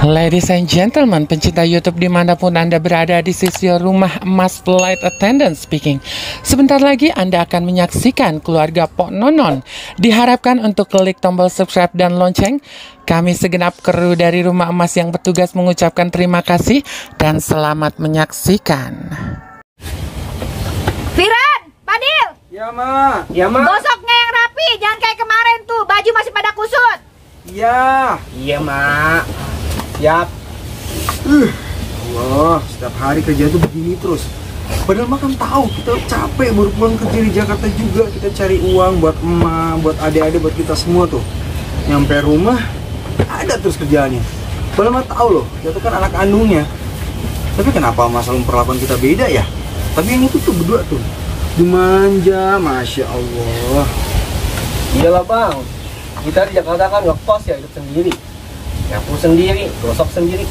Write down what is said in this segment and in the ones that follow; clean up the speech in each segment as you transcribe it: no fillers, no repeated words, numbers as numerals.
Ladies and gentlemen, pencinta YouTube dimanapun Anda berada, di sisi rumah emas flight attendant speaking. Sebentar lagi Anda akan menyaksikan keluarga Pok Nonon. Diharapkan untuk klik tombol subscribe dan lonceng. Kami segenap kru dari rumah emas yang bertugas mengucapkan terima kasih dan selamat menyaksikan. Firan, Padil. Ya ma, ya ma. Gosoknya yang rapi, jangan kayak kemarin tuh, baju masih pada kusut. Iya, iya ma. Siap. Wah, setiap hari kerja tuh begini terus. Padahal mah kan tahu kita capek baru pulang kerja di Jakarta juga, kita cari uang buat emak, buat adik-adik, buat kita semua tuh. Nyampe rumah ada terus kerjaannya. Padahal mah tahu loh, kita tuh kan anak kandungnya. Tapi kenapa masalah memperlakukan kita beda ya? Tapi yang itu tuh berdua tuh dimanja, masya Allah. Iyalah bang, kita di Jakarta kan ngekos ya, hidup sendiri, nyapu sendiri, gosok sendiri.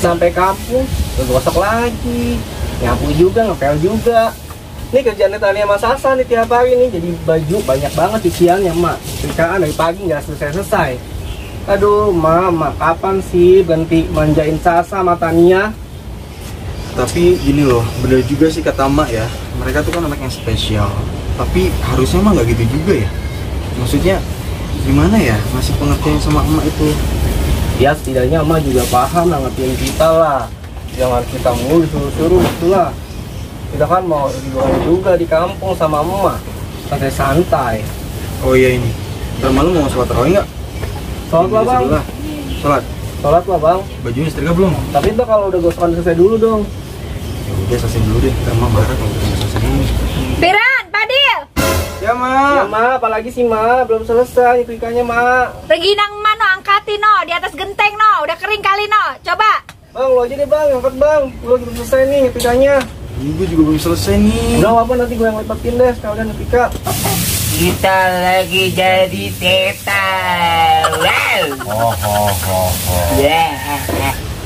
Sampai kampung, gosok lagi, nyapu juga, ngepel juga. Ini kerjaan Tania sama Sasa nih tiap hari nih, jadi baju banyak banget cuciannya mak. Setrikaan dari pagi nggak selesai-selesai. Aduh mama, kapan sih berhenti manjain Sasa sama Tania? Tapi gini loh, bener juga sih kata Mak ya, mereka tuh kan anak yang spesial. Tapi harusnya mah nggak gitu juga ya. Maksudnya gimana ya, masih pengertian sama emak itu. Ya setidaknya emak juga paham lah, ngertiin kita lah. Jangan kita mulu suruh-suruh itulah. Kita kan mau liburan juga di kampung sama emak, santai-santai. Oh iya ini, ntar malam mau sholat tarawih nggak? Sholat lah bang. Sholat lah bang. Bajunya setrika belum? Tapi itu kalau udah gosokan selesai dulu dong. Ya udah selesai dulu deh, ntar Mak marah kalau udah selesai dulu. Firan, Padil. Ya ma. Ya ma, apalagi sih ma, belum selesai itu ikannya ma. Reginang mano angkatin no, di atas genteng no, udah kering kali no. Coba. Bang, lo aja deh bang, angkat bang. Lo belum selesai nih ikannya. Ini gue juga belum selesai nih. Udah apa nanti gue yang lepatin deh, sekalian ngetika. Kita lagi jadi teta.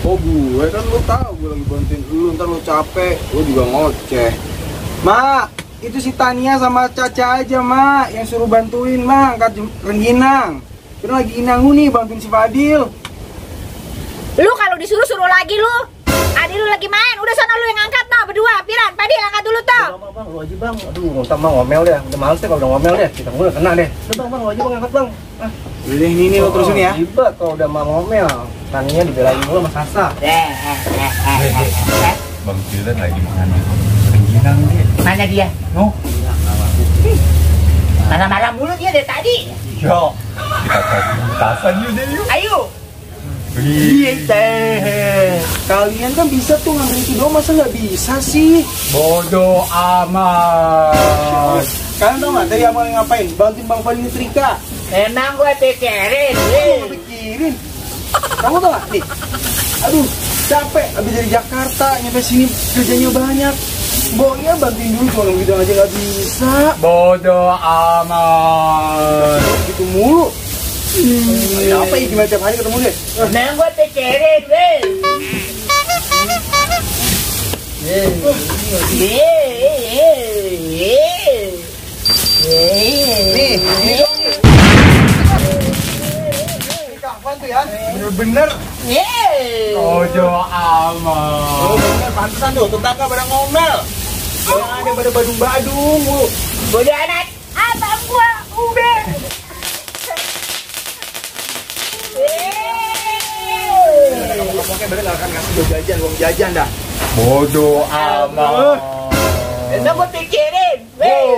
Oh gue kan lo tahu gue lagi bantuin lu, ntar lo capek, lo juga ngoceh. Ma, itu si Tania sama Caca aja ma, yang suruh bantuin ma, angkat rengginang. Kita lagi inangu nih bantuin si Fadil. Lu kalau disuruh suruh lagi lu. Adik lu lagi main, udah sana lu yang angkat no, berdua. Firan, Padil angkat dulu tuh. Bang, lo aja bang. Aduh, ntar bang ngomel deh. Udah males deh kalau udah ngomel deh. Kita udah kena deh. Udah bang, lo aja bang angkat bang. Udah deh, ini lo terusin ya. Ribet kalau udah mau ngomel. Taninya dibelain mulu sama Sasa. Bang Firan lagi makan rengginang dia. Mana dia? No. Marah-marah mulu dia dari tadi. Yo, kita kasih tasan yuk deh yuk. Ayo. Iya teh. Kalian kan bisa tuh ngambil itu doang, masa nggak bisa sih? Bodoh amat. Kalian tau nggak tadi Amal ngapain? Bantuin Bang Fadil nyetrika. Emang gua pikirin. Mau pikirin. Kamu tau nggak nih? Aduh, capek. Abis dari Jakarta nyampe sini kerjanya banyak. Boya bantuin dulu, cuma gitu aja nggak bisa. Bodoh amat. Gitu mulu. Apa ya, gimana tiap hari ketemu deh? Emang gua pikirin, weh. Nih, ini kapan tuh ya? Bener-bener. Bodoh amat. Oh bener, pantesan tuh, tetangga pada ngomel. Yang ada pada badung-badung mulu. Bodoh amat. Abang gua udah. Pokoknya bener gak akan ngasih gue jajan, uang jajan dah. Bodoh amat. Emang gua pikirin, weh.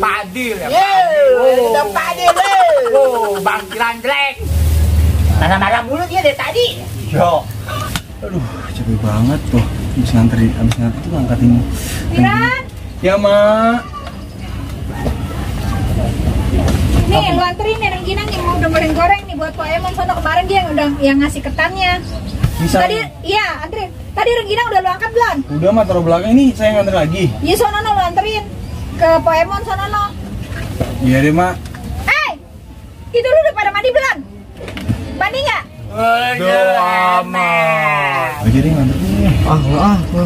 Padil ya. Udah Padil, weh. Bang Firan jelek. Marah-marah mulu dia dari tadi. Yo. Aduh, capek banget tuh. Abis ngantri tuh ngangkatin. Firan, Ya mak. nih lu anterin nih rengginang yang mau udah goreng nih buat Pak Emon sono, kemarin dia yang udah yang ngasih ketannya. Bisa. Tadi, iya anterin. Tadi rengginang udah lu angkat belum? Udah mah taruh belakang ini, saya ngantri lagi. Iya sono no, lu anterin ke Pak Emon sono no. Iya deh mak. Itu lu udah pada mandi belum? Mandi nggak? Bodoh amat. Aja deh nganterin. Masuk aja.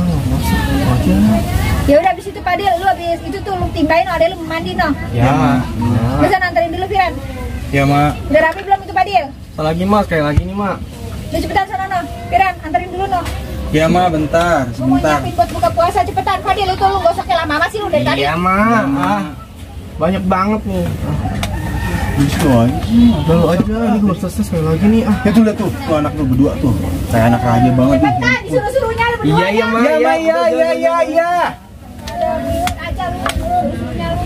Ya udah abis itu Padil, lu abis itu tuh lu timbain adek lu mandi no. Ya. Bisa nantarin dulu Firan. Ya mak. Udah rapi belum itu Padil? Lagi mas, kayak lagi nih mak. Lu cepetan sana no. Piran, anterin dulu no. Iya Ma, bentar, Gua mau sebentar. nyiapin buat buka puasa cepetan. Fadil itu lu gak usah kayak lama sih lu dari tadi. Iya mah. Banyak banget nih. Bisa aja. Lalu aja, ini gue selesai sekali lagi nih. Ya tuh lihat tuh anak lu berdua tuh. Kayak anak raja banget nih. Cepetan, disuruh-suruhnya lu berdua. Iya mah, iya. Ada ribut aja lu, disuruhnya lu.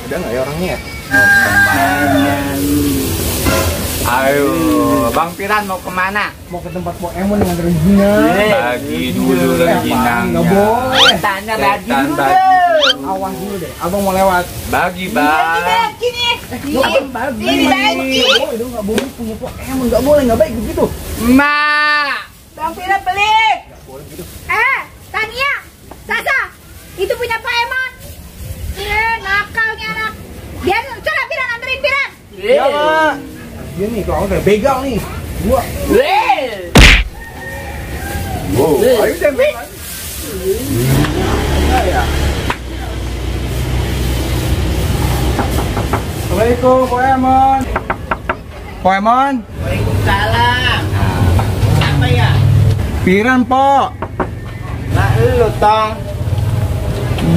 Udah nggak ya orangnya ya? Ayo, Bang Piran mau kemana? Mau ke tempat Pokemon yang nganterin Gina. Bagi dulu rengginangnya. Nggak boleh. Tanya bagi Setan dulu bagi. deh. Awas dulu deh. Abang mau lewat. Bagi bang. Sini. Abang bagi. Ini bagi. Itu nggak boleh punya Pokemon. Nggak boleh, nggak baik begitu. Ma. Bang Piran pelik. Tania, Sasa, itu punya Pak Emon. Nakalnya anak. Dia coba Piran anterin Piran. Iya Mak. Dia nih kalau kayak begal nih. Gua. Wow. Ayo deh. Assalamualaikum Pokemon. Pokemon. Waalaikumsalam. Apa ya? Piran Po. Lah lu tong.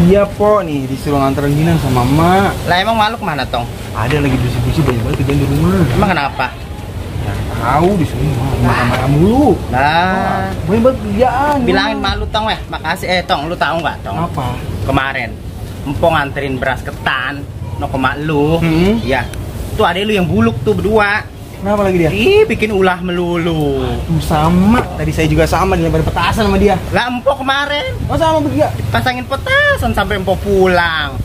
Iya Po, nih disuruh nganterin Gina sama Mak. Lah emang malu kemana tong? Ada lagi bersih-bersih banyak banget kerjaan di rumah. Emang kenapa? Tahu disuruh marah-marah mulu. Lah, Banyak banget kerjaan. bilangin malu tong weh. Makasih tong, lu tahu nggak tong? Apa? Kemarin empong nganterin beras ketan no ke mak lu. Iya. Tuh adek lu yang buluk tuh berdua. Kenapa lagi dia? Ih, bikin ulah melulu. Sama. Tadi saya juga sama dilempar petasan sama dia. Lah empok kemarin Oh sama begitu. pasangin petasan sampai empok pulang.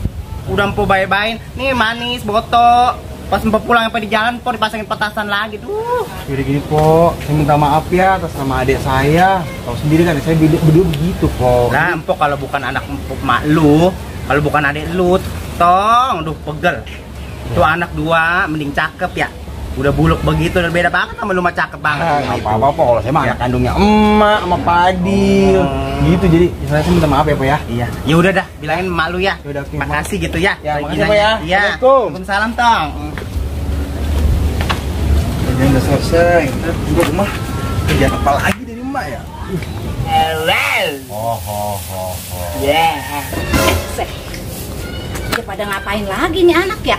Udah empok baik-baik. Nih manis, boto. Pas empok pulang sampai di jalan empok dipasangin petasan lagi. Duh. Jadi gini Po, saya minta maaf ya atas nama adik saya. Tahu sendiri kan saya berdua begitu Po. Lah empok kalau bukan anak empok mak lu, kalau bukan adik lu, tong, duh pegel. Tuh anak dua mending cakep ya. Udah buluk begitu udah beda banget sama lu mah cakep banget. Nggak apa-apa Po, kalau saya mah anak kandungnya emak sama Padil. Gitu jadi saya minta maaf ya Po ya. Iya. Ya udah dah, bilangin mak lu ya. Yaudah, oke, Makasih gitu ya. Ya, Lagi makasih, nanya. Pak, ya. Iya. Assalamualaikum. Waalaikumsalam tong. Kerjaan udah selesai. Ntar juga rumah kerjaan apa lagi dari emak ya? Well. Ya. Dia pada ngapain lagi nih anak ya?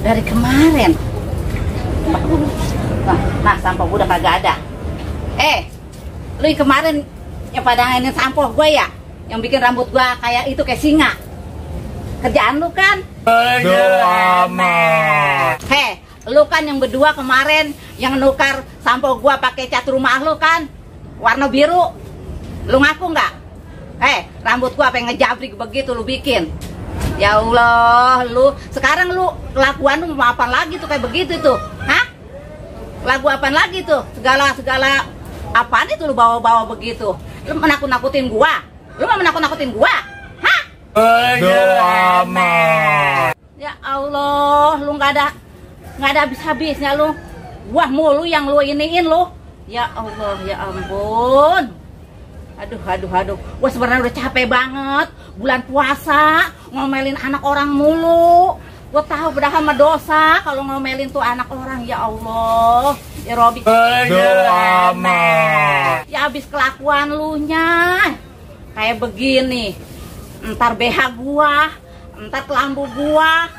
Dari kemarin. Nah, sampah gue udah kagak ada. Lu yang kemarin yang pada ngainin sampah gue ya? Yang bikin rambut gue kayak itu kayak singa. Kerjaan lu kan? Doa amat. Lu kan yang berdua kemarin yang nukar sampah gue pakai cat rumah lu kan? Warna biru. Lu ngaku nggak? Rambut gue apa yang ngejabrik begitu lu bikin? Ya Allah, lu sekarang lu kelakuan lu mau apa lagi tuh kayak begitu tuh? Hah? Lagu apa lagi tuh? Segala apaan itu lu bawa-bawa begitu? Lu menakut-nakutin gua? Lu mau menakut-nakutin gua? Hah? Doa amat. Ya Allah, lu nggak ada habis-habisnya lu. Wah mulu yang lu iniin lu. Ya Allah, ya ampun. Aduh. Gua sebenarnya udah capek banget. Bulan puasa ngomelin anak orang mulu. Gua tahu padahal mah dosa kalau ngomelin tuh anak orang. Ya Allah, ya Robi. Doa amat. Ya habis kelakuan lu nya. Kayak begini. Entar BH gua, entar kelambu gua,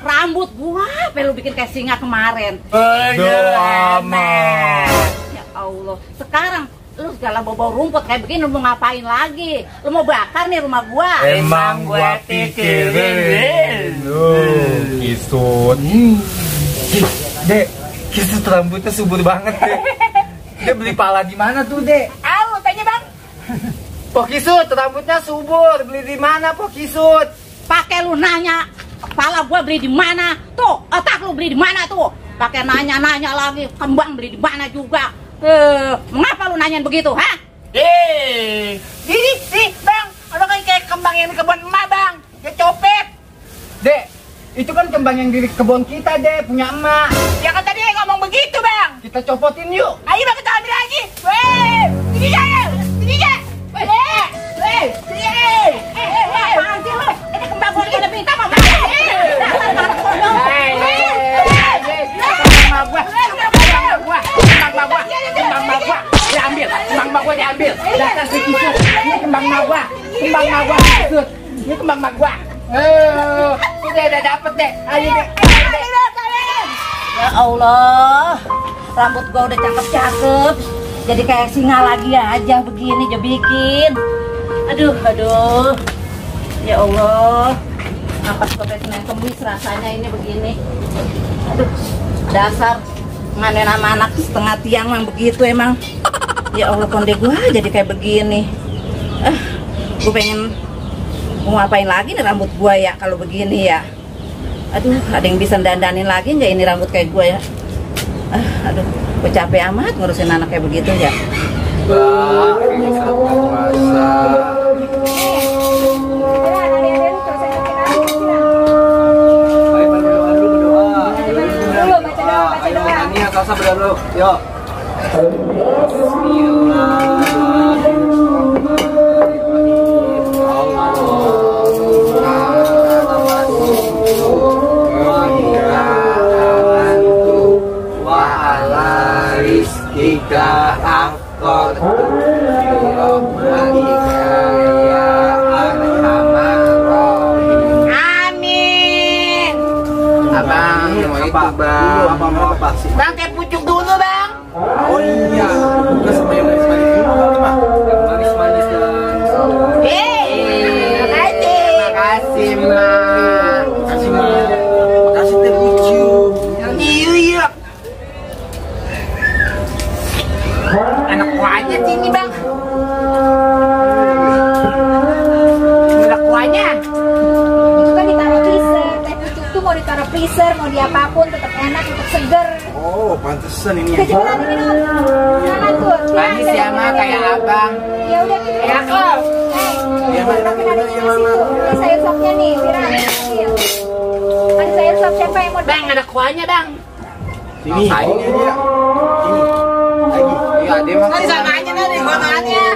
rambut gua, apa lu bikin kayak singa kemarin. Doa amat. Ya Allah, sekarang lu segala bawa rumput kayak begini lu mau ngapain lagi? Lu mau bakar nih rumah gua? Emang gua pikirin. Kisut. Dek, kisut rambutnya subur banget deh. Dia beli pala di mana tuh Dek? Au, tanya bang. Pok Kisut, rambutnya subur. Beli di mana Pok Kisut? Pakai lu nanya, kepala gua beli di mana? Tuh, otak lu beli di mana tuh? Pakai nanya-nanya lagi, kembang beli di mana juga? Mengapa lu nanyain begitu, ha? Ini sih bang, ada kayak kembang yang di kebun emak bang. Dia copet. Dek, itu kan kembang yang di kebun kita Dek, punya emak. Ya kan tadi ngomong begitu bang. Kita copotin yuk. Ayo bang kita ambil lagi. Weh, ini ya, ini ya. Weh, sini. Apaan sih lu? Ini kembang gua lagi ada Ini kembang magwa. Kembang magwa. Ini kembang magwa. Udah dapet deh. Ayo deh. Ya Allah, rambut gua udah cakep-cakep. Jadi kayak singa lagi aja begini dia bikin. Aduh. Ya Allah, napas gua kayak Senin Kemis rasanya ini begini. Aduh, dasar nganen sama anak setengah tiang mah begitu emang. Ya Allah, konde gua jadi kayak begini. Gua pengen mau ngapain lagi nih rambut gua ya kalau begini ya. Aduh, ada yang bisa dandanin lagi nggak ini rambut kayak gua ya? Aduh, gue capek amat ngurusin anak kayak begitu ya. Ini selamat puasa. Ayo berdoa dulu, berdoa. Baca doa. Ania, Salsa berdoa dulu. Yuk. Ika angkot Amin. Abang, mau itu bang. Apa sih? Bang, teh pucuk dulu bang. Oh iya, bukan sama yang manis-manis dulu, Mak. Yang manis-manis dan Makasih, Mak. makasih, Mak. Makasih teh pucuk. Iya. Anak kuahnya sini, Bang. Anak kuahnya. Itu kan ditaruh freezer, teh pucuk tuh mau ditaruh freezer, mau diapapun tetap enak, tetap seger. Oh, pantesan ini. Kecepatan diminum. Jangan tuh. Manis ya, Mak, kayak abang. Ya udah kita. Ya, kok. Ini masukin ada di situ. Ini sayur sopnya nih, Firan. Ada sayur sop siapa yang mau? Bang, ada kuahnya, Bang. Sini. Ini aja. Ini. Lagi. Iya, dia mah. Sama aja nih gotongannya.